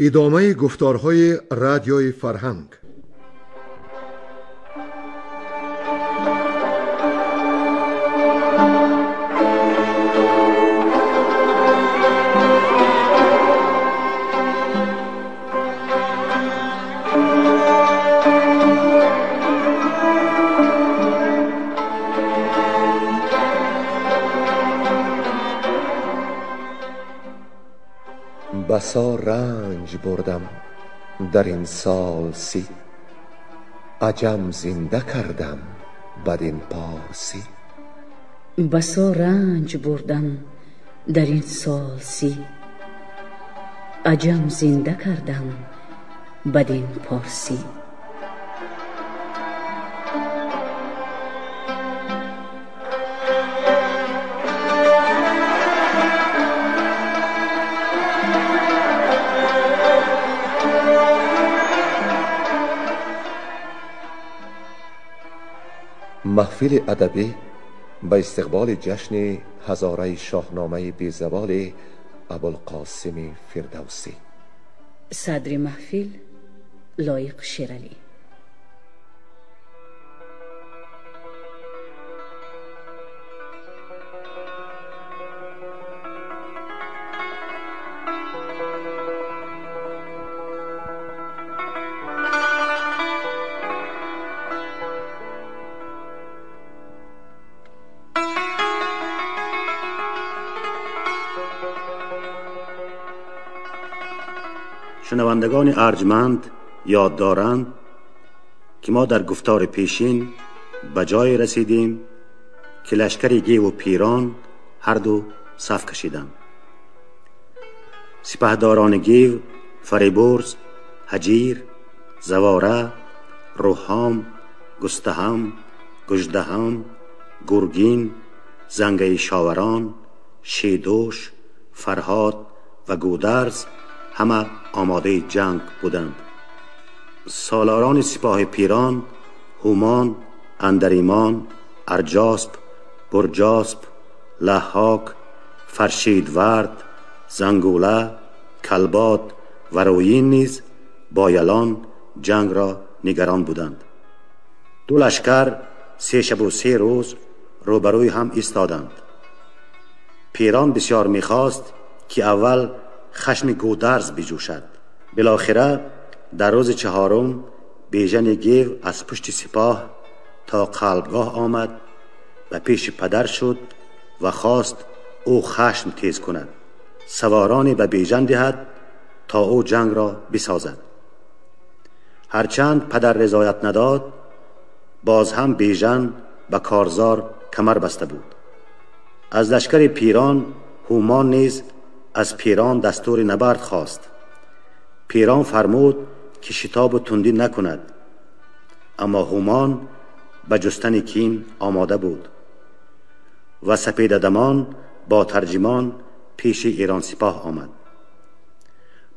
Идомаи гуфторҳои радиои фарҳанг. بسا رنج بردم در این سال 30، عجم زنده کردم بدین پارسی. بسا رنج بردم در این سال 30، عجم زنده کردم بدین پارسی. Маҳфили адабӣ ба истиқболи ҷашни ҳазораи шоҳномаи безаволи Абулқосими Фирдавсӣ. Садри маҳфил Лоиқ Шералӣ. شنوندگان ارجمند یاد دارند که ما در گفتار پیشین به جای رسیدیم که لشکر گیو و پیران هر دو صف کشیدند. سپهداران گیو فریبرز، هجیر، زواره، روحام، گستهم، گژدهم، گرگین، زنگه شاوران، شیدوش، فرهاد و گودرز همه آماده جنگ بودند. سالاران سپاه پیران هومان، اندریمان، ارجاسب، برجاسب، لحاک، فرشیدورد، زنگوله، کلباد و رویین نیز با یلان جنگ را نگران بودند. دو لشکر 3 شب و 3 روز روبروی هم ایستادند. پیران بسیار میخواست که اول خشم گودرز بجوشد. بالاخره در روز 4 بیژن گیو از پشت سپاه تا قلبگاه آمد و پیش پدر شد و خواست او خشم تیز کند، سوارانی به بیژن دهد تا او جنگ را بسازد. هرچند پدر رضایت نداد، باز هم بیژن به کارزار کمر بسته بود. از لشکر پیران هومان نیز از پیران دستور نبرد خواست. پیران فرمود که شتاب و تندی نکند، اما هومان به جستن کین آماده بود و سپید دمان با ترجمان پیش ایران سپاه آمد.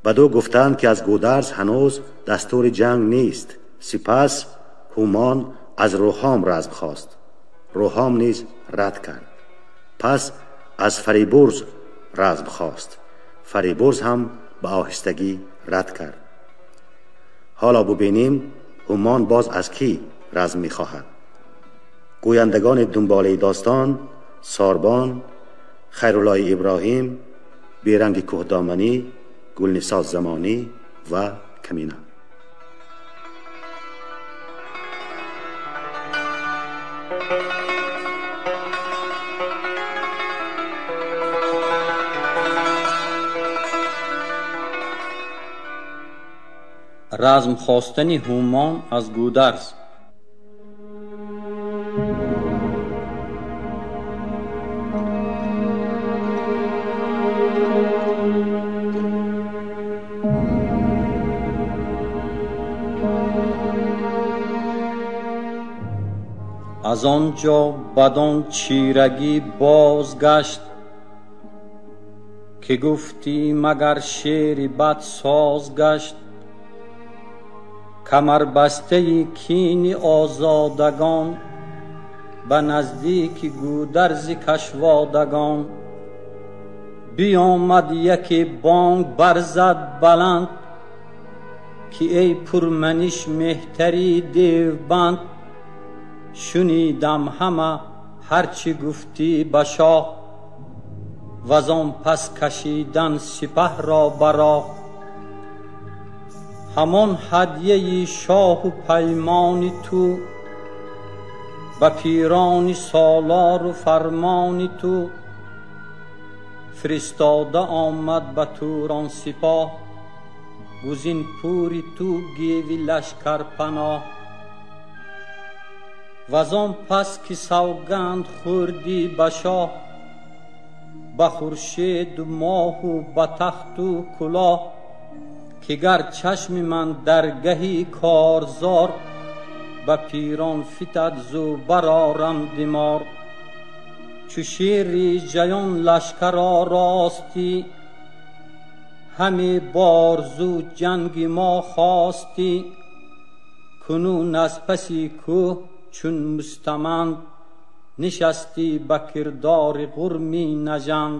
بدو گفتند که از گودرز هنوز دستور جنگ نیست. سپس هومان از روحام رزم خواست. روحام نیز رد کرد. پس از فریبرز رزم خواست. فریبرز هم به آهستگی رد کرد. حالا ببینیم هومان باز از کی رزم میخواهد. گویندگان دنباله داستان: ساربان، خیرالله ابراهیم، بیرنگ کوهدامنی، گلنسا زمانی و کمینه. رزم خواستن هومان از گودرز. از آنجا بدان چیرگی بازگشت که گفتی مگر شعر بد ساز گشت. کمر بسته کین آزادگان به نزدیک گودرز کشوادگان. بیامد یکی بانگ برزد بلند، ки эй пурманиш меҳтари девбанд, шунидам ҳама ҳарчи гуфтӣ ба шоҳ, вазон пас кашидан сипаҳ ро ба роҳ. Ҳамон ҳадияи шоҳу паймони ту, ба пирони солору фармони ту, фиристода омад ба Турон сипоҳ, гузин пури ту геви лашкарпаноҳ. Вазон пас ки савганд хӯрдӣ ба шоҳ, ба хуршеду моҳу ба тахту кулоҳ, ки гар чашми ман дар гаҳи корзор, ба пирон фитад зу барорам димор. Чу шери ҷаён лашкар оростӣ, ҳаме борзу ҷанги мо хостӣ. Кунун аз паси кӯҳ чун мустаманд, нишастӣ ба кирдори ғурми нажанд.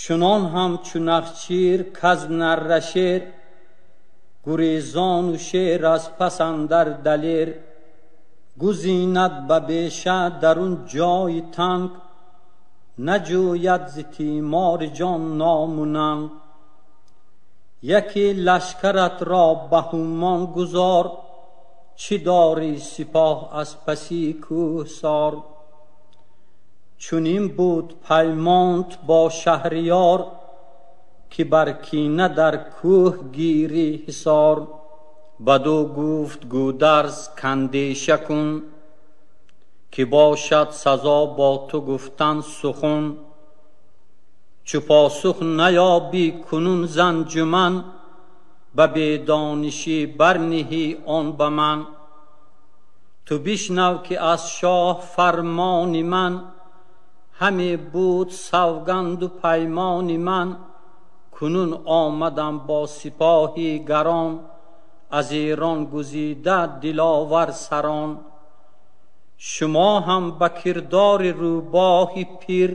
Чунон ҳам чу нахчир каз нарра шер, гурезону шер аз пас андар далер. Гузинад ба беша дарун ҷойи танг, наҷӯяд зи тимори ҷон ному нанг. Яке лашкарат ро ба ҳумон гузор, чӣ дорӣ сипоҳ аз паси кӯҳсор. Чунин буд паймонт бо шаҳриёр, ки бар кина дар кӯҳ гирӣ ҳисор. Баду гуфт Гӯдарз кандеша кун, ки бошад сазо бо ту гуфтан сухан. Чу посух наёбӣ кунун занҷуман, ба бедонишӣ барниҳӣ он ба ман. Ту бишнав ки аз шоҳ фармони ман, ҳаме буд савганду паймони ман. Кунун омадам бо сипоҳи гарон, аз Эрон гузида диловар сарон. Шумо ҳам ба кирдори рӯбоҳи пир,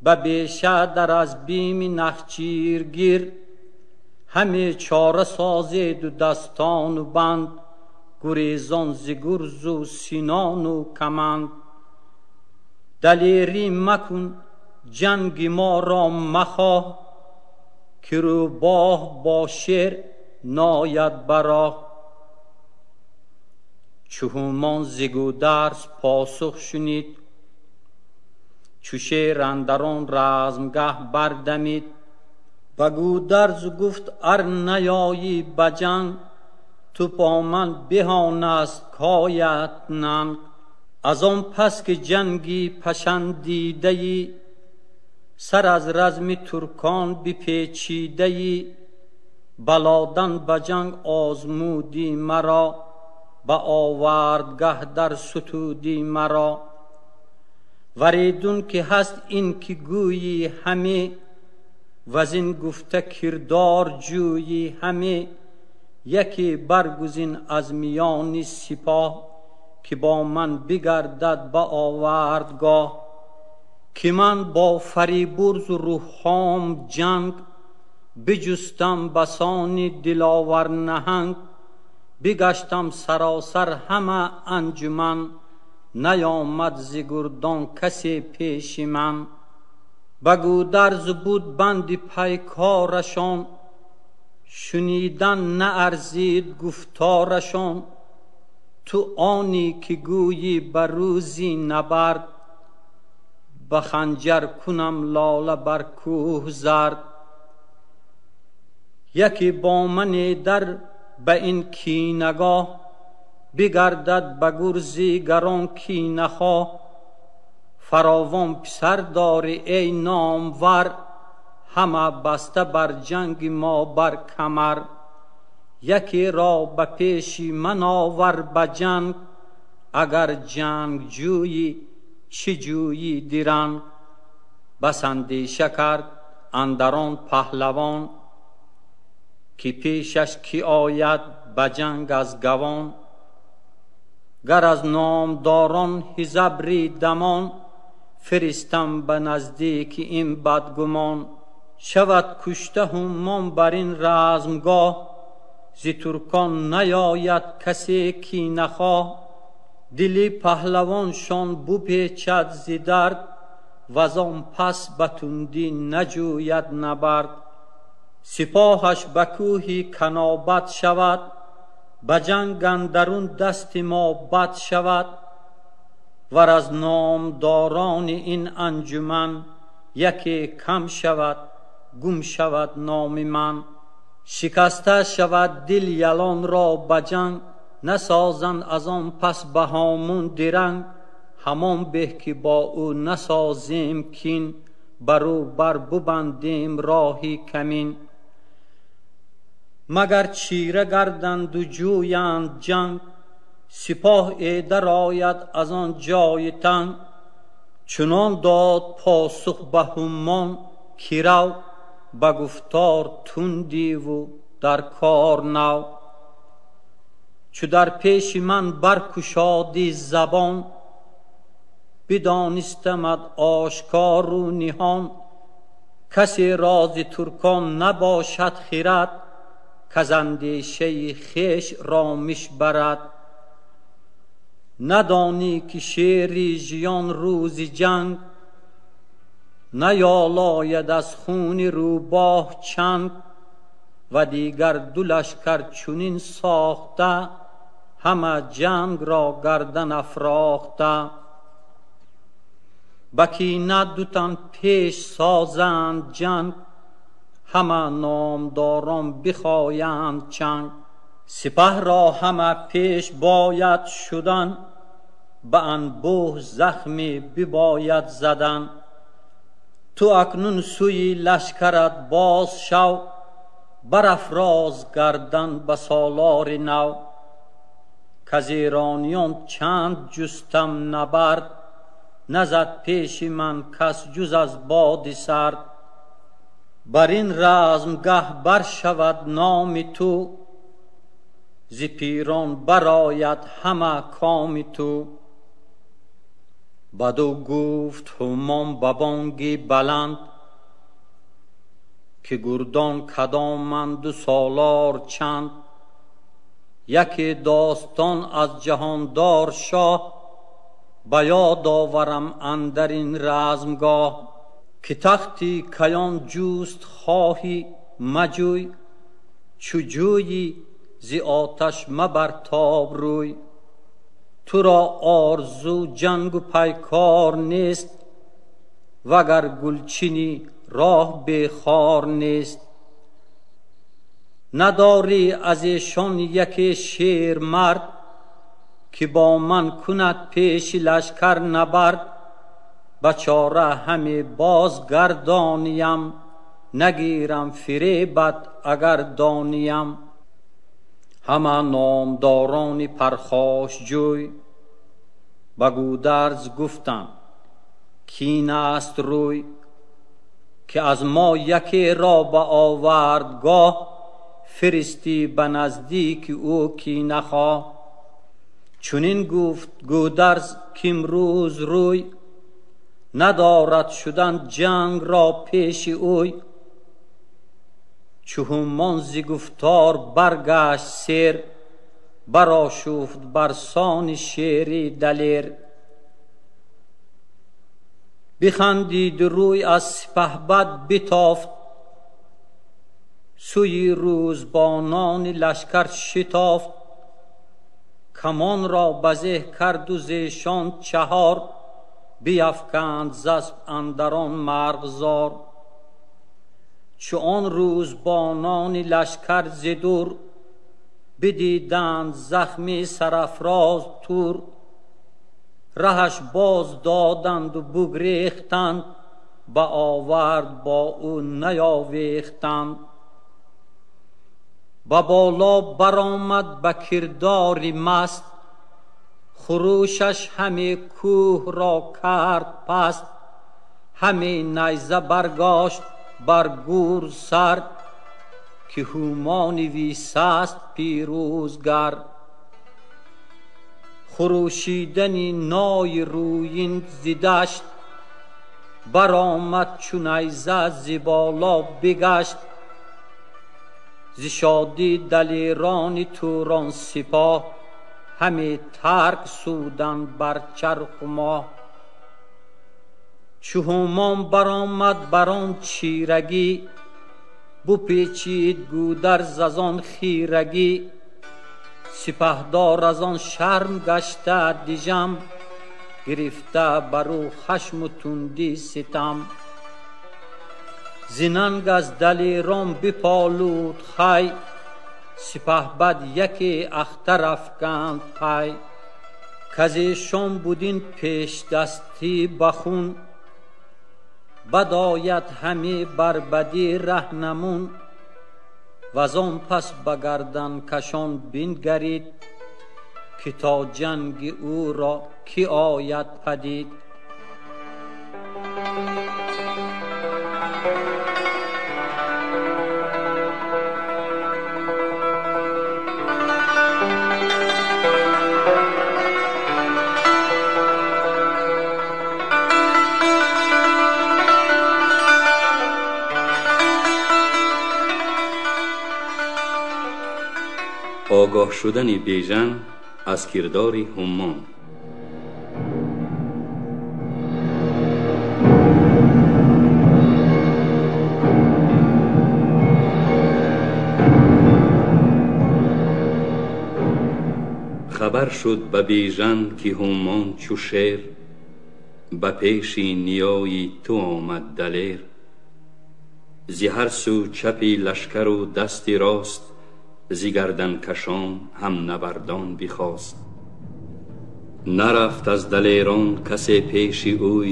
ба беша дар аз бими нахчиргир. Ҳаме чора созеду дастону банд, гурезон зи гурзу синону каманд. Далерӣ макун ҷанги моро махоҳ, ки рӯбоҳ бо шер нояд ба роҳ. Чу ҳумон зи Гӯдарз посух шунид, чу шер андарон размгаҳ бардамид. Ба Гӯдарз гуфт ар наёйӣ ба ҷанг, ту бо ман беҳон аст коят нанг. Аз он пас ки ҷанги пашандидаӣ, сар аз разми туркон бипечидаӣ. Балодан ба ҷанг озмудӣ маро, ба овардгаҳ дар сутудӣ маро. Варедун ки ҳаст ин ки гӯйӣ ҳаме, вазин гуфта кирдор ҷӯйӣ ҳаме. Яке баргузин аз миёни сипоҳ, ки бо ман бигардад ба овардгоҳ. Ки ман бо Фарибурзу Рӯҳом ҷанг, биҷустам басони диловар наҳанг. Бигаштам саросар ҳама анҷуман, наёмад зи гурдон касе пеши ман. Ба Гӯдарз буд банди пайкорашон, шунидан наарзид гуфторашон. Ту онӣ ки гӯйӣ ба рӯзи набард, ба ханҷар кунам лола бар кӯҳ зард. Яке бо мане дар ба ин кинагоҳ, бигардад ба гурзи гарон кинахоҳ. Фаровон писар дорӣ эй номвар, ҳама баста бар ҷанги мо бар камар. Якеро ба пеши ман овар ба ҷанг, агар ҷанг ҷӯйӣ чӣ ҷӯйӣ диранг. Бас андеша кард андарон паҳлавон, ки пешаш ки ояд ба ҷанг аз гавон. Гар аз номдорон ҳизабри дамон, фиристам ба наздики ин бадгумон. Шавад кушта ҳумон бар ин размгоҳ, зи туркон наояд касе ки нахоҳ. Дили паҳлавоншон бупечад зи дард, вазон пас ба тундӣ наҷӯяд набард. Сипоҳаш ба кӯҳи Канобат шавад, ба ҷанг андарун дасти мо бад шавад. Вар аз номдорони ин анҷуман яке кам шавад, гум шавад номи ман. Шикаста шавад дил ялонро ба ҷанг, насозанд аз он пас ба ҳомун диранг. Ҳамон беҳ ки бо ӯ насозем кин, барӯ бар бубандем роҳи камин. Магар чира гарданду ҷӯянд ҷанг, сипоҳ эдарояд аз он ҷои танг. Чунон дод посух ба ҳумон ки рав, ба гуфтор тундиву дар кор нав. Чу дар пеши ман баркушоди забон, бидонистамад ошкору ниҳон. Касе рози туркон набошад хирад, каз андешаи хеш ромиш барад. Надонӣ ки шери жиён рӯзи ҷанг, наёлояд аз хуни рӯбоҳ чанг. Ва дигар ду лашкар чунин сохта, ҳама ҷангро гардан афрохта. Ба кина ду тан пеш созанд ҷанг, ҳама номдорон бихоянд чанг. Сипаҳро ҳама пеш бояд шудан, ба анбӯҳ захме бибояд задан. Ту акнун сӯи лашкарат боз шав, барафроз гардан ба солори нав. Каз эрониён чанд ҷустам набард, назад пеши ман кас ҷуз аз боди сард. Бар ин размгаҳ баршавад номи ту, зи пирон барояд ҳама коми ту. Баду гуфт ҳумон ба бонги баланд, ки гурдон кадоманду солор чанд. Яке достон аз ҷаҳондор шоҳ, ба ёд оварам андар ин размгоҳ. Ки тахти каён ҷуст хоҳӣ маҷӯй, чу ҷӯйӣ зи оташ мабартоб рӯй. Туро орзу ҷангу пайкор нест, вагар гулчинӣ роҳ бехор нест. Надорӣ аз эшон яке шермард, ки бо ман кунад пеши лашкар набард. Ба чора ҳаме бозгардониям, нагирам фиребат агар дониям. Ҳама номдорони пархошҷӯй ба Гударз гуфтанд кин аст рӯй, ки аз мо якеро ба овардгоҳ фиристӣ ба наздики ӯ ки нахоҳ. Чунин гуфт Гударз кимрӯз рӯй надорад шудан ҷангро пеши ӯй. Чу ҳумон зи гуфтор баргашт сер, барошуфт бар сони шери далер. Бихандид рӯй аз сипаҳбад битофт, сӯи рӯзбонони лашкар шитофт. Камонро ба зеҳ карду зешон чаҳор, биафканд з асп андарон марғзор. Чу он рӯзбонони лашкар зи дур, бидиданд захми сарафроз тур. Раҳаш боз доданду бугрехтанд, ба овард бо ӯ наёвехтанд. Ба боло баромад ба кирдори маст, хурӯшаш ҳаме кӯҳро кард паст. Ҳаме найза баргошт бар гур сар, ки ҳумони висаст пирӯзгар. Хурӯшидани нои рӯин зи дашт, баромад чу найза зи боло бигашт. ز شادی دلیران توران سپاه، همی ترک سودند بر چرخ و ماه. چو هومان برآمد بر آن چیرگی، بپیچید گودرز از آن خیرگی. سپهدار از آن شرم گشته دژم، گرفته بر او خشم و تندی ستم. ز ننگ از دلیران بپالود خوی، سپهبد یکی اختر افکند پی. کز ایشان بد این پیش دستی به خون، بد آید همی بر بدی رهنمون. وزان پس به گردن کشان بنگرید، که تا جنگ او را کی آید پدید. Огоҳ шудани Бежан аз кирдори Ҳумон. Хабар шуд ба Бежан ки Ҳумон чу шер, ба пеши ниёи ту омад далер. Зи ҳар сӯ чапи лашкару дасти рост, зи гарданкашон ҳам набардон бихост. Нарафт аз далерон касе пеши ӯй,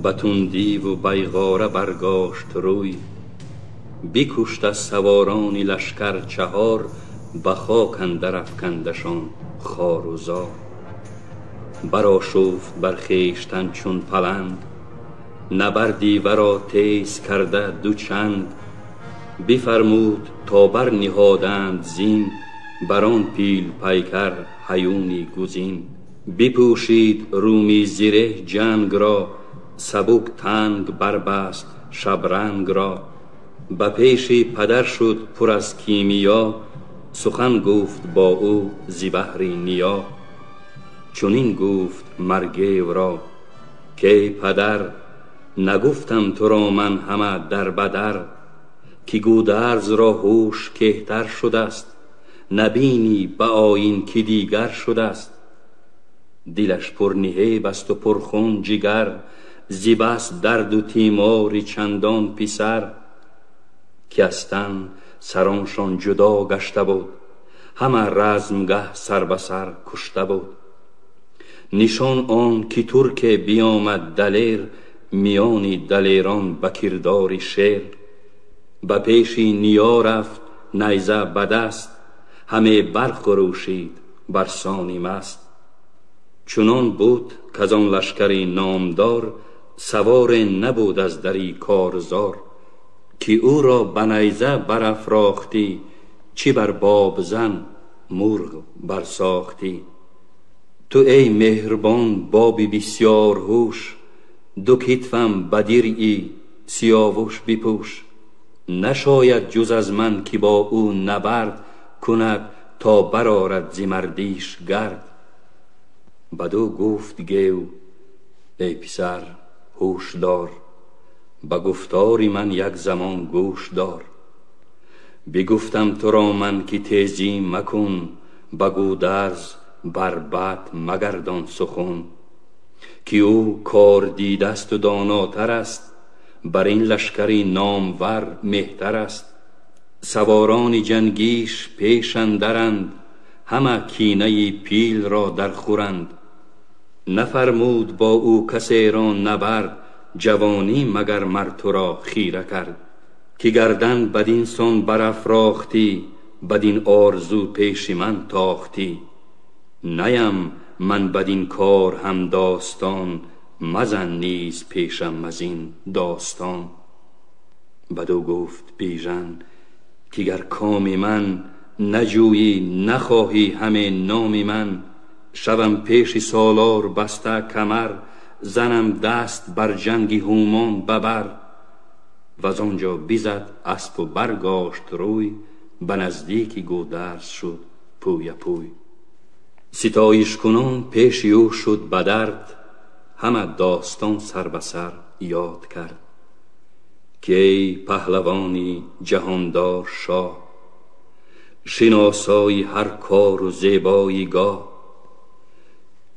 ба тундиву байғора баргошт рӯй. Бикушт аз саворони лашкар чаҳор, ба хок андар афкандашон хору зор. Барошуфт бар хештан чун паланг, набарди варо тез карда ду чанг. Бифармуд то барниҳоданд зин, бар он пил пайкар ҳаюни гузин. Бипӯшид рӯми зиреҳ ҷангро, сабук танг барбаст шабрангро. Ба пеши падар шуд пур аз кимиё, сухан гуфт бо ӯ зи баҳри ниё. Чунин гуфт Маргевро ки падар, нагуфтам туро ман ҳама дар ба дар, ки Гударзро ҳуш кеҳтар шудаст, набинӣ ба оин ки дигар шудаст. Дилаш пурниҳеб асту пурхун ҷигар, зи бас дарду тимори чандон писар. Ки аз тан сароншон ҷудо гашта буд, ҳама размгаҳ сар ба сар кушта буд. Нишон он ки турке биёмад далер, миёни далерон ба кирдори шер. Ба пеши ниё рафт найза ба даст, ҳаме бархурӯшид бар сони маст. Чунон буд каз он лашкари номдор, саворе набуд аз дари корзор. Ки ӯро ба найза барафрохтӣ, чӣ бар бобзан мурғ барсохтӣ. Ту эй меҳрбон боби бисёр ҳуш, ду китфам ба диръи сиёвуш бипӯш. Нашояд ҷуз аз ман ки бо ӯ набард кунад, то барорад зи мардиш гард. Бадӯ гуфт Гев эй писар ҳуш дор, ба гуфтори ман як замон гӯш дор. Бигуфтам туро ман ки тезӣ макун, ба Гударз бар бад магардон сухун. Ки ӯ кор дидасту донотар аст, бар ин лашкари номвар меҳтар аст. Саворони ҷангиш пеш андаранд, ҳама кинаи пилро дархӯранд. Нафармуд бо ӯ касеро набард, ҷавонӣ магар мар туро хира кард. Ки гардан бадин сон барафрохтӣ, бадин орзу пеши ман тохтӣ. Наям ман бадин кор ҳам достон, мазан низ пешам аз ин достон. Бадӯ гуфт Бежан ки гар коми ман наҷӯйӣ, нахоҳӣ ҳаме номи ман. Шавам пеши солор баста камар, занам даст бар ҷанги Ҳумон бабар. Ваз он ҷо бизад аспу баргошт рӯй, ба наздики Гӯдарз шуд пӯя пӯй. Ситоиш кунон пеши ӯ шуд ба дард, ҳама достон сар ба сар ёд кард. Ки эй паҳлавони ҷаҳондор шоҳ, шиносои ҳар кору зебои гоҳ,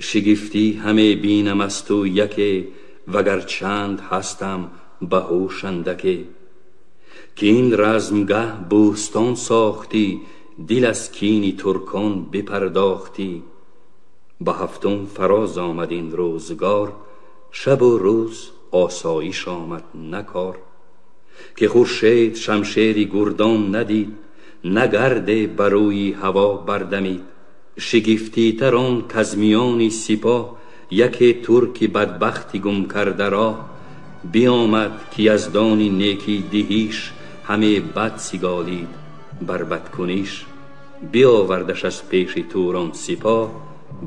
шигифтӣ ҳаме бинам аз ту яке, вагар чанд ҳастам ба ҳуш андаке. Ки ин размгаҳ бӯстон сохтӣ, дил аз кини туркон бипардохтӣ. Ба ҳафтум фароз омад ин рӯзгор, шабу рӯз осоиш омад на кор. Ки хуршед шамшери гурдон надид, на гарде ба рӯи ҳаво бардамид. Шигифтитар он каз миёни сипоҳ, яке турки бадбахти гум карда роҳ, биомад ки яздони некӣ диҳиш, ҳаме бад сиголид бар бадкуниш. Биовардаш аз пеши Турон сипоҳ,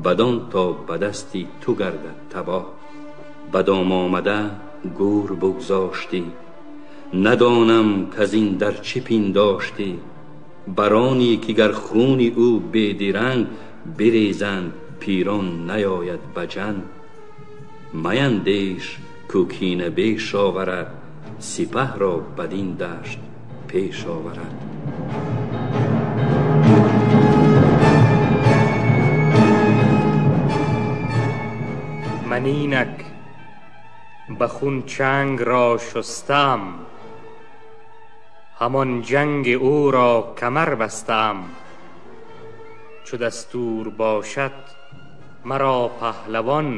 бадон то ба дасти ту гардад табоҳ. Ба дом омада гӯр бигзоштӣ, надонам каз ин дар чӣ пиндоштӣ. Бароне ки гар хуни ӯ бедиранг, бирезанд пирон наёяд ба ҷанг. Маяндеш ку кина беш оварад, сипаҳро бадин дашт пеш оварад. Ман инак ба хун чанг ро шустам, ҳамон ҷанги ӯро камар бастам. Чу дастур бошад маро паҳлавон,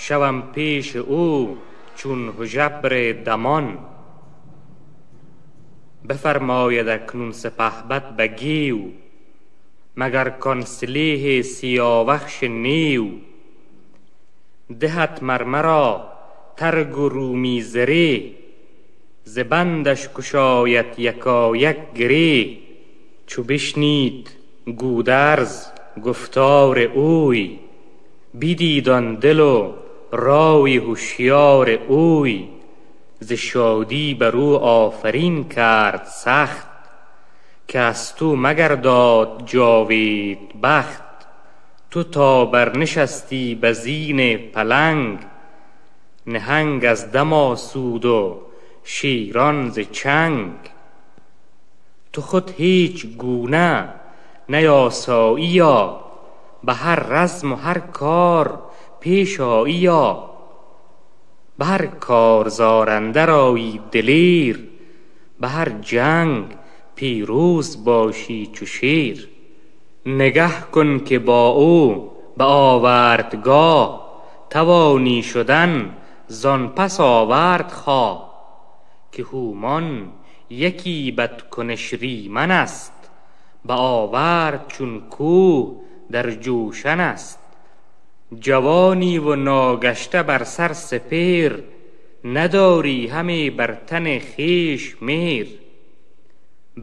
шавам пеши ӯ чун ҳужабри дамон. Бифармояд акнун сипаҳбад ба гев, магар кон силеҳи сиёвахши нев. Диҳад мар маро таргу румӣ зиреҳ, з бандаш кушояд якояк гиреҳ. Чу бишнид Гӯдарз гуфтори ӯй, бидид он дилу ройи ҳушёри ӯй. З шодӣ бар ӯ офарин кард сахт, ки аз ту магардод ҷовид бахт. Ту то барнишастӣ ба зини паланг, наҳанг аз дам осуд у шерон з чанг. Ту худ ҳеҷ гуна نیاساییا، به هر رزم و هر کار پیش آییا. به هر کارزار اندر آیی دلیر، به هر جنگ پیروز باشی چو شیر. نگه کن که با او به آوردگاه، توانی شدن زان پس آورد خواه. که هومان یکی بدکنش ریمن است، به آورد چون کوه در جوشن است. جوانی و ناگشته بر سر سپهر، نداری همی بر تن خویش مهر.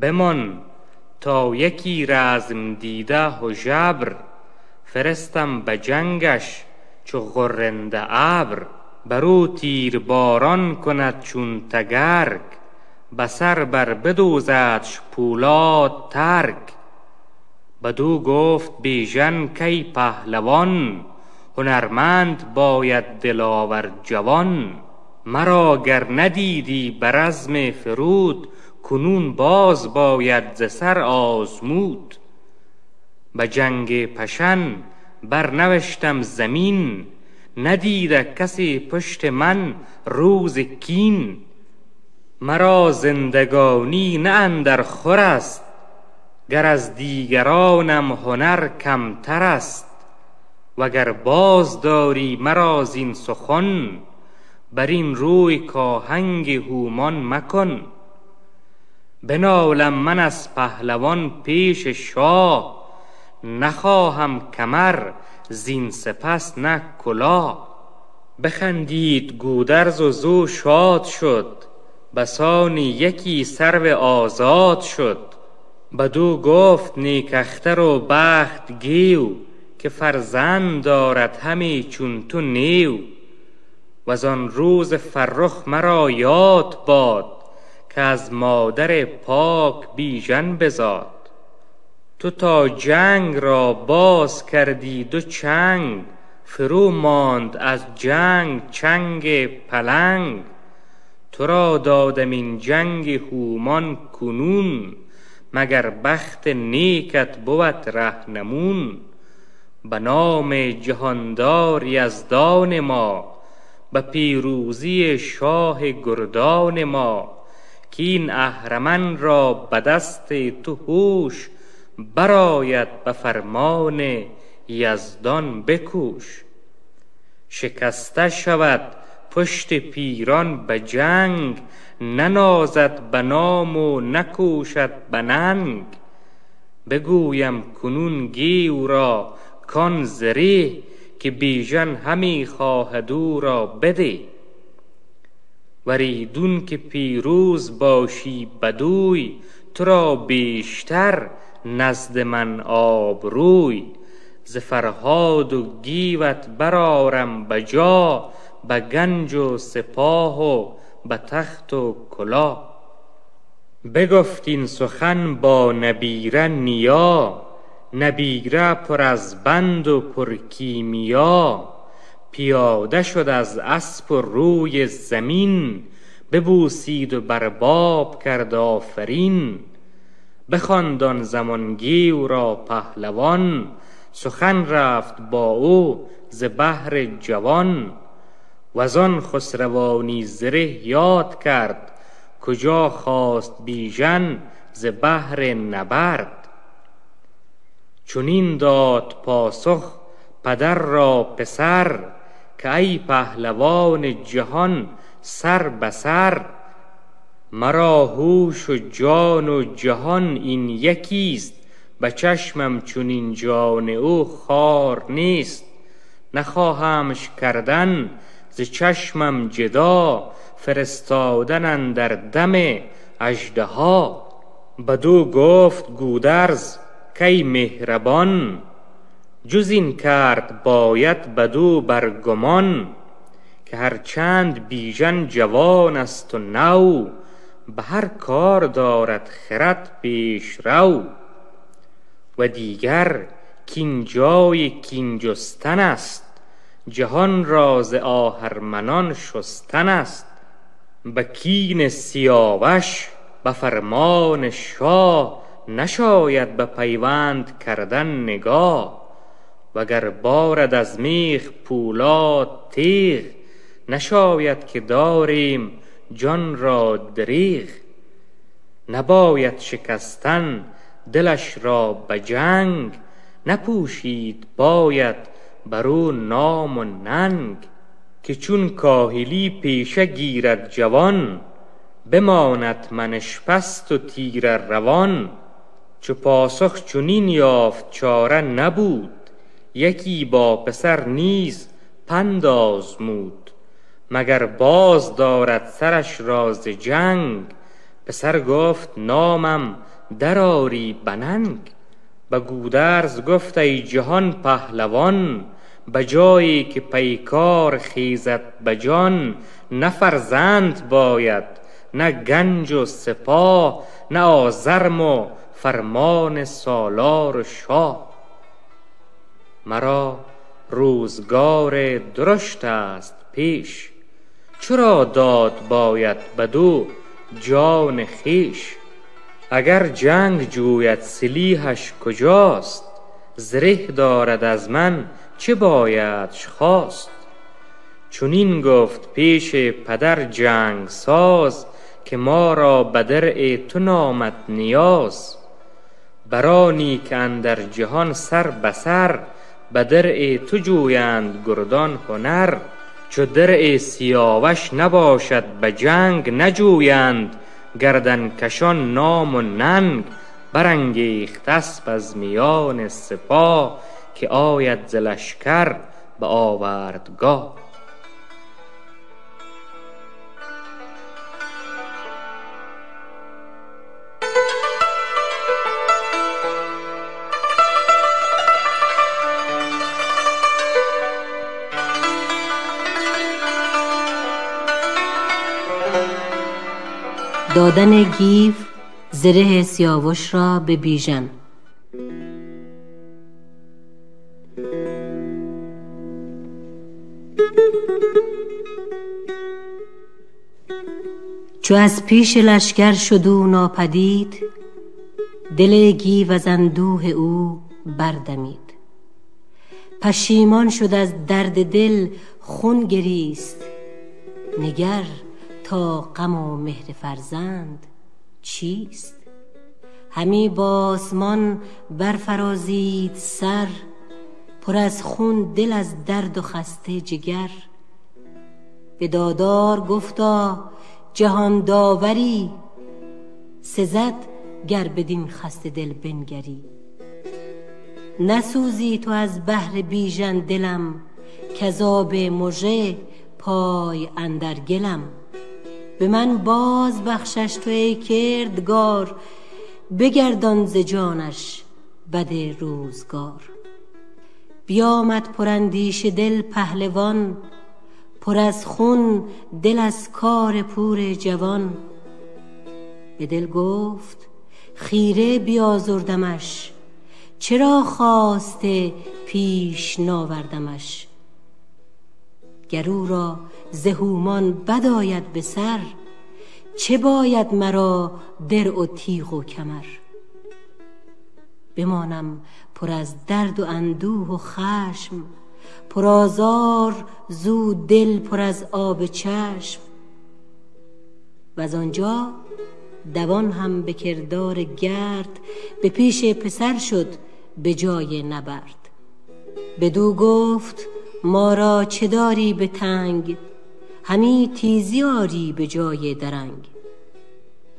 بمان تا یکی رزم دیده هژبر، فرستم به جنگش چو غرنده ابر. بر او تیر باران کند چون تگرگ، به سر بر بدوزدش پولاد ترگ. بدو گفت بیژن کی پهلوان، هنرمند باید دلاور جوان. مرا گر ندیدی به رزم فرود، کنون باز باید ز سر آزمود. به جنگ پشن برنوشتم زمین، ندیده کسی پشت من روز کین. مرا زندگانی نه اندر خور است، گر از دیگرانم هنر کمتر است. وگر باز داری مرا زین سخن، بر این روی کآهنگ هومان مکن. بنالم من از پهلوان پیش شاه، نخواهم کمر زین سپس نه کلاه. بخندید گودرز و زو شاد شد، بسانی یکی سرو آزاد شد. بدو گفت نیک اختر و بخت گیو، که فرزند دارد همی چون تو نیو. وزان روز فرخ مرا یاد باد، که از مادر پاک بیژن بزاد. تو تا جنگ را باز کردی دو چنگ، فرو ماند از جنگ چنگ پلنگ. تو را دادم این جنگ هومان کنون، مگر بخت نیکت بود رهنمون. به نام جهاندار یزدان ما، به پیروزی شاه گردان ما، کاین اهرمن را به دست تو هوش، برآید به فرمان یزدان بکوش. شکسته شود پشت پیران به جنگ، ننازد به نام و نکوشد به ننگ. بگویم کنون گیو را کان زره، که بیژن همی خواهد او را بده. ور ایدون که پیروز باشی بدوی، تو را بیشتر نزد من آبروی. ز فرهاد و گیوت برآرم به جا، به گنج و سپاه و به تخت و کلا. بگفت این سخن با نبیره نیا، نبیره پر از بند و پر کیمیا. پیاده شد از اسپ و روی زمین، ببوسید و بر باب کرد آفرین. بخواند آن زمان گیو را پهلوان، سخن رفت با او ز بهر جوان. وزان خسروانی زره یاد کرد، کجا خواست بیژن ز بهر نبرد. چنین داد پاسخ پدر را پسر، که ای پهلوان جهان سر به سر. مرا هوش و جان و جهان این یکیست، به چشمم چنین جان او خوار نیست. نخواهمش کردن ز چشمم جدا، فرستادن اندر دم اژدها. بدو گفت گودرز کای مهربان، جز این کرد باید بدو بر گمان. که هر چند بیژن جوان است و نو، به هر کار دارد خرد پیش رو. و دیگر کاین جای کین جستن است، جهان را ز آهرمنان شستن است. به کین سیاوش به فرمان شاه، نشاید به پیوند کردن نگاه. وگر بارد از میخ پولاد تیغ، نشاید که داریم جان را دریغ. نباید شکستن دلش را به جنگ، نپوشید باید بر او نام و ننگ. که چون کاهلی پیشه گیرد جوان، بماند منش پست و تیره روان. چو پاسخ چنین یافت چاره نبود، یکی با پسر نیز پند آزمود. مگر باز دارد سرش را ز جنگ، پسر گفت نامم درآری به ننگ. به گودرز گفت ای جهان پهلوان، به جایی که پیکار خیزد به جان. نه فرزند باید نه گنج و سپاه، نه آزرم و فرمان سالار و شاه. مرا روزگار درشت است پیش، چرا داد باید بدو جان خویش. اگر جنگ جوید سلیحش کجاست، زره دارد از من چه بایدش خواست. چنین گفت پیش پدر جنگ ساز، که ما را به درع تو نامد نیاز. برانی که اندر جهان سر به سر، به درع تو جویند گردان هنر. چو درع سیاوش نباشد به جنگ، نجویند گردن کشان نام و ننگ. برانگیخت اسپ از میان سپاه، که آید ز لشکر به آوردگاه. دادن گیو زره سیاوش را به بیژن. چو از پیش لشکر شد او ناپدید، دل گیو از اندوه او بردمید. پشیمان شد از درد دل خون گریست، نگر تا غم و مهر فرزند چیست. همی با آسمان برفرازید سر، پر از خون دل از درد و خسته جگر. به دادار گفتا جهان داوری، سزد گر بدین خسته دل بنگری. نسوزی تو از بهر بیژن دلم، کز آب مژه پای اندر گلم. به من باز بخشش تو ای کردگار، بگردان ز جانش بد روزگار. بیامد پراندیشه دل پهلوان، پر از خون دل از کار پور جوان. به دل گفت خیره بیازردمش، چرا خواسته پیش ناوردمش. گر او را ز هومان بد آید به سر، چه باید مرا درع و تیغ و کمر. بمانم پر از درد و اندوه و خشم، پر آزار زو دل پر از آب چشم. و آنجا دوان هم به کردار گرد، به پیش پسر شد به جای نبرد. بدو گفت ما را چه داری به تنگ، همی تیزی آری به جای درنگ.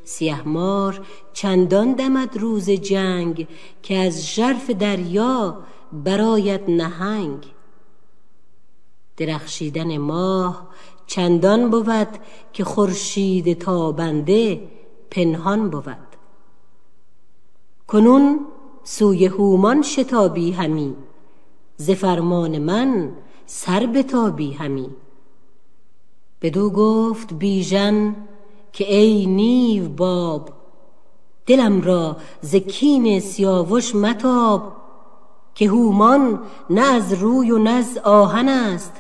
سیه مار چندان دمد روز جنگ، که از ژرف دریا برآید نهنگ. درخشیدن ماه چندان بود، که خورشید تابنده پنهان بود. کنون سوی هومان شتابی همی، ز فرمان من سر بتابی همی. بدو گفت بیژن که ای نیو باب، دلم را ز کین سیاوش متاب. که هومان نه از روی و نه از آهن است،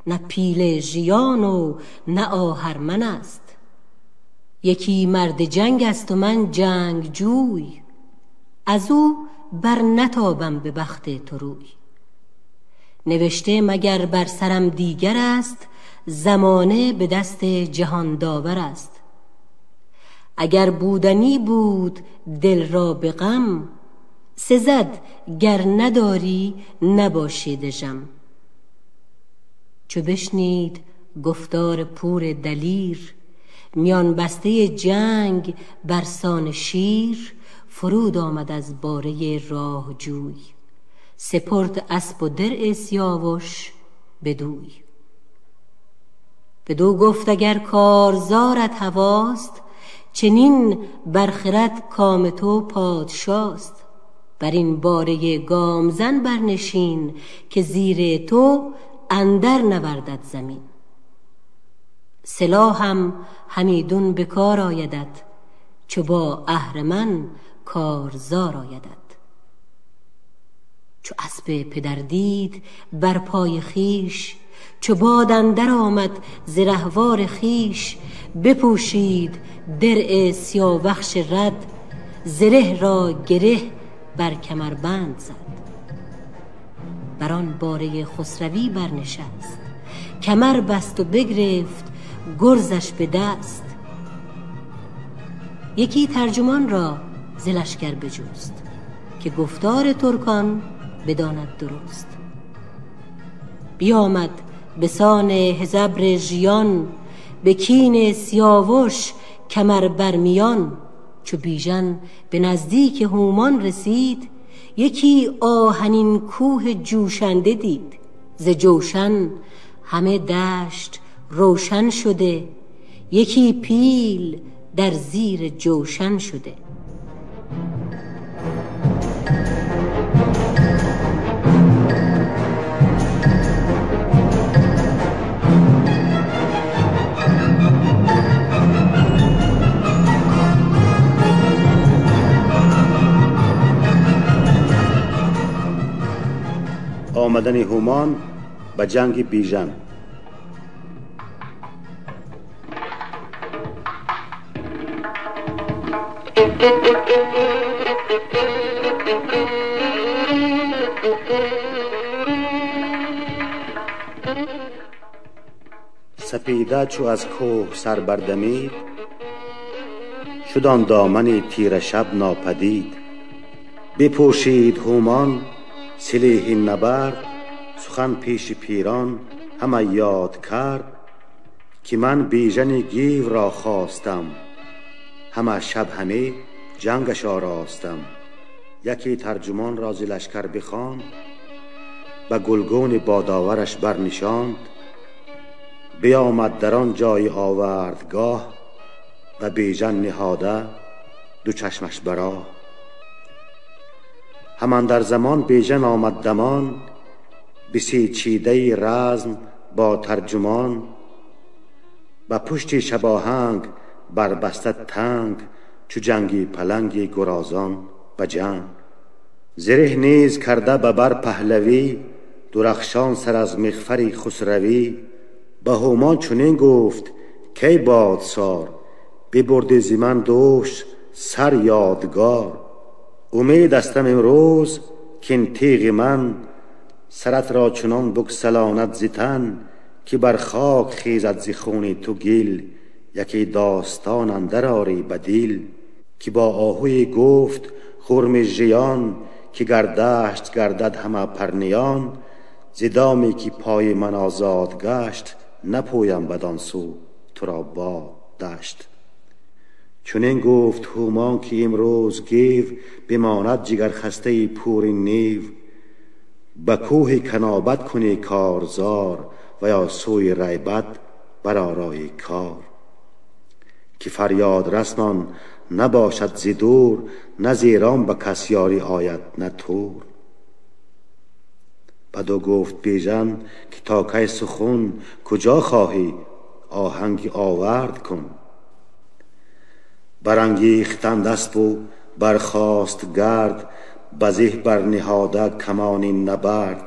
نه پیل ژیان و نه آهرمن است. یکی مرد جنگ است و من جنگ جوی، از او بر نتابم به بخت تو روی. نوشته مگر بر سرم دیگر است، زمانه به دست جهان داور است. اگر بودنی بود دل را به غم، سزد گر نداری نباشی دژم. چو بشنید گفتار پور دلیر، میان بسته جنگ برسان شیر. فرود آمد از باره راه جوی، سپرد اسب و درع سیاوش بدوی. بدو گفت اگر کارزارت هواست، چنین بر خرد کام تو پادشاست. بر این باره گامزن برنشین، که زیر تو اندر نوردد زمین. سلاحم همیدون به کار آیدت، چو با اهرمن کارزار آیدت. چو اسب پدر دید بر پای خویش، چو باد اندر آمد ز رهوار خویش. بپوشید درع سیاوخش رد، زره را گره بر کمربند زد. بر آن باره خسروی برنشست، کمر بست و بگرفت گرزش به دست. یکی ترجمان را ز لشکر بجست، که گفتار ترکان بداند درست. بیامد به سان هزبر ژیان، به کین سیاوش کمر برمیان. چو بیژن به نزدیک هومان رسید، یکی آهنین کوه جوشنده دید. ز جوشن همه دشت روشن شده، یکی پیل در زیر جوشن شده. Омадани Ҳумон ба ҷанги Бижан. Сапеда чу аз кӯҳ сар бардамид, шуд он домани тира шаб нопадид. Бипӯшид Ҳумон силеҳи набард, сухан пеши пирон ҳама ёд кард, ки ман Бижани гив ро хостам, ҳама шаб ҳаме ҷангаш оростам. Яке тарҷумон ро зи лашкар бихонд, ба гулгуни бодовараш барнишонд. Биомад дар он ҷои овардгоҳ, ва Бижан ниҳода ду чашмаш бароҳ. Ҳаман дар замон Бижан омад дамон, бисечидаи разм бо тарҷумон. Ба пушти шабоҳанг барбаста танг, чу ҷанги паланги гурозон ба ҷанг. Зиреҳ низ карда ба бар паҳлавӣ, дурахшон сар аз миғфари хусравӣ. Ба Ҳумон чунин гуфт кай бодсор, бибурди зи ман дӯш сар ёдгор. Умед астам имрӯз кин тиғи ман, сарат ро чунон бигсалонад зи тан, ки бар хок хезад зи хуни ту гил. Яке достон андар орӣ ба дил, ки бо оҳуе гуфт хурми жиён, ки гардашт гардад ҳама парниён. Зи доме ки пои ман озод гашт, напӯям бадон сӯ туро бод дашт. Чунин гуфт Ҳумон ки имрӯз гив, бимонад ҷигархастаи пури нив. Ба кӯҳи Канобат кунӣ корзор, ва ё сӯи Райбат баророй кор. Ки фарёд расмон набошад зи дур, на зерон ба кас ёрӣ ояд на тур. Бадو гуфт Бижан ки то кай сухун, куҷо хоҳӣ оҳанги овард кун. Барангехтанд аспу бархост гард, ба зеҳ барниҳода камони набард.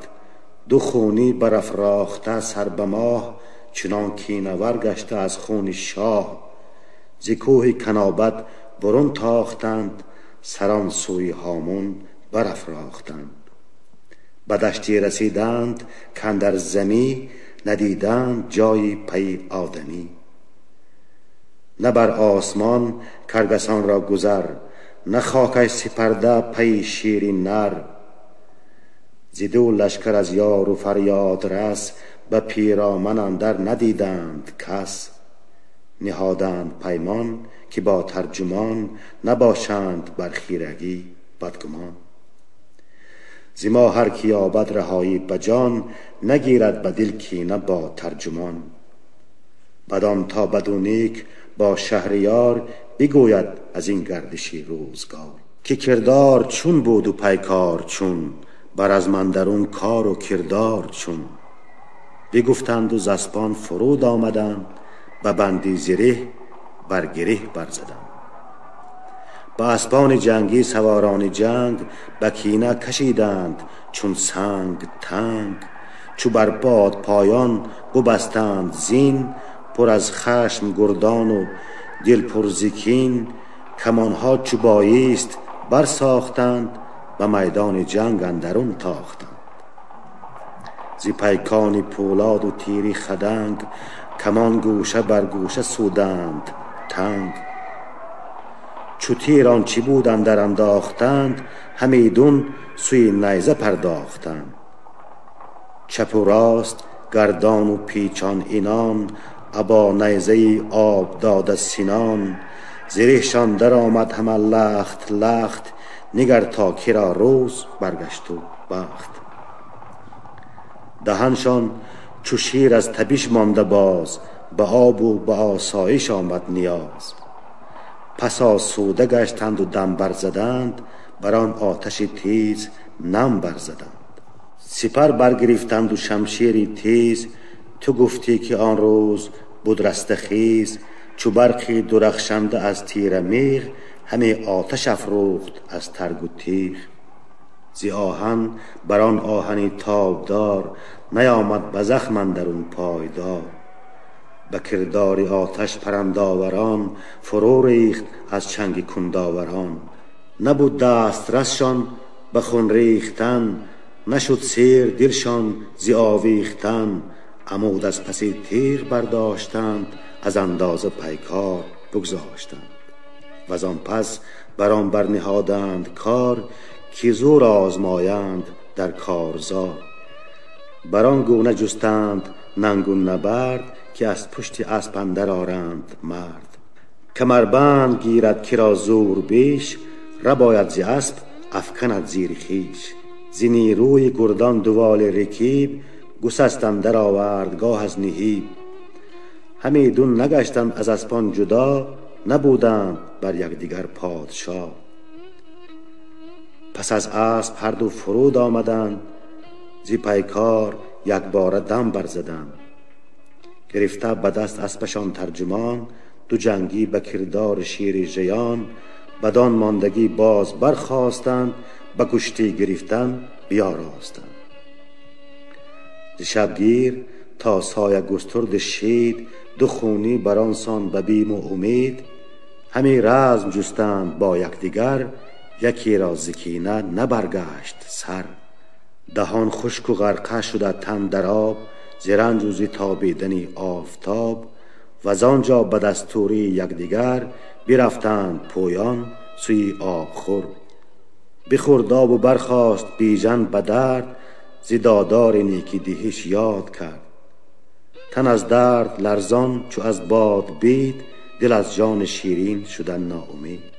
Ду хунӣ барафрохта сар ба моҳ, чунон кинавар гашта аз хуни шоҳ. Зи кӯҳи Канобат бурун тохтанд, сарон сӯи Ҳомун барафрохтанд. Ба дашти расиданд кандар замӣ, надиданд ҷои пайи одамӣ. На бар осмон каргасон ро гузар, на хокаш сипарда пайи шири нар. Зи ду лашкар аз ёру фарёд рас, ба пироман андар надиданд кас. Ниҳоданд паймон ки бо тарҷумон, набошанд бар хирагӣ бадгумон. Зи мо ҳар ки ёбад раҳоӣ ба ҷон, нагирад ба дил кина бо тарҷумон. Бадон то баду нек бо шаҳриёр, бигӯяд аз ин гардиши рӯзгор. Ки кирдор чун буду пайкор чун, бар аз мандарун кору кирдор чун. Бигуфтанду з аспон фуруд омаданд, ба банди зиреҳ бар гиреҳ барзаданд. Ба аспони ҷангӣ саворони ҷанг, ба кина кашиданд чун санг танг. Чу бар бод поён бубастанд зин, пур аз хашм гурдону дил пур зи кин. Камонҳо чу боист барсохтанд, ба майдони ҷанг андарун тохтанд. Зи пайкони пӯлоду тири хаданг, камон гӯша бар гӯша суданд танг. Чу тир он чӣ буд андар андохтанд, ҳамидун сӯи найза пардохтанд. Чапу рост гардону печон инон, або найзаи об дода синон. Зиреҳшон даромад ҳама лахт лахт, нигар то киро рӯз баргашту бахт. Даҳаншон чу шир аз табиш монда боз, ба обу ба осоиш омад ниёз. Пас осуда гаштанду дам барзаданд, бар он оташи тез нам барзаданд. Сипар баргирифтанду шамшери тез, ту гуфтӣ ки он рӯз буд растахез. Чу барқи дурахшанда аз тира меғ, ҳаме оташ афрӯхт аз таргу теғ. Зи оҳан бар он оҳани тобдор, نیامد به زخم اندرون پایدار. به کردار آتش پرندآوران، فرو ریخت از چنگ کنداوران. نبود دسترسشان به خون ریختن، نشد سیر دلشان ز آویختن. عمود از پس تیغ برداشتند، از اندازه پیکار بگذاشتند. و آن پس بر آن برنهادند کار، که زور آزمایند در کارزار. بر آن گونه جستند ننگ و نبرد، که از پشت اسپ اندر آرند مرد. کمربند گیرد کرا زور بیش، رباید ز اسپ افکند زیر خویش. ز نیروی گردان دوال رکیب، گسست اندر آورد گاه از نهیب. همیدون نگشتند از اسپان جدا، نبودند بر یکدیگر پادشا. پس از اسپ هر دو فرود آمدند، ز پیکار یکباره دم برزدند. گرفته به دست اسپشان ترجمان، دو جنگی به کردار شیر ژیان. بدان ماندگی باز برخاستند، به کشتی گرفتن بیاراستند. ز شبگیر تا سایه گسترد شید، دو خونی بر آن سان به بیم و امید. همی رزم جستند با یکدیگر، یکی را ز کینه نبرگشت سر. دهان خشک و غرقه شده تن در آب، ز رنج و ز تابیدن آفتاب. و از آنجا به دستوری یکدیگر، برفتند پویان سوی آبخور. بخورد آب و برخاست بیژن به درد، ز دادار نیکی دهش یاد کرد. تن از درد لرزان چو از باد بید، دل از جان شیرین شدن ناامید.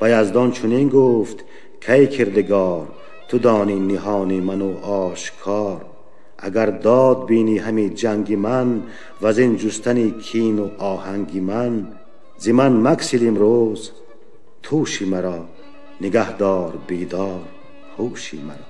با یزدان چنین گفت کی کردگار، تو دانی نهان من و آشکار. اگر داد بینی همی جنگ من، و زین جستن کین و آهنگ من. ز من مگسل امروز توشی مرا، نگه دار بیدار هوشی مرا.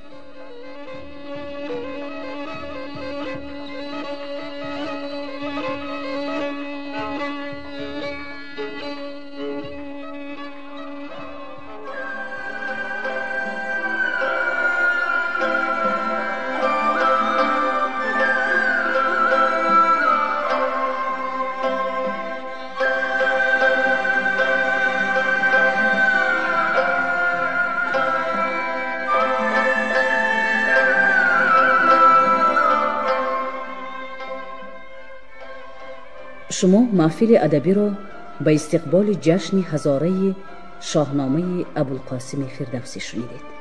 Шумо маҳфили адабиро ба истиқболи ҷашни ҳазораи Шоҳномаи Абулқосими Фирдавсӣ шунидед.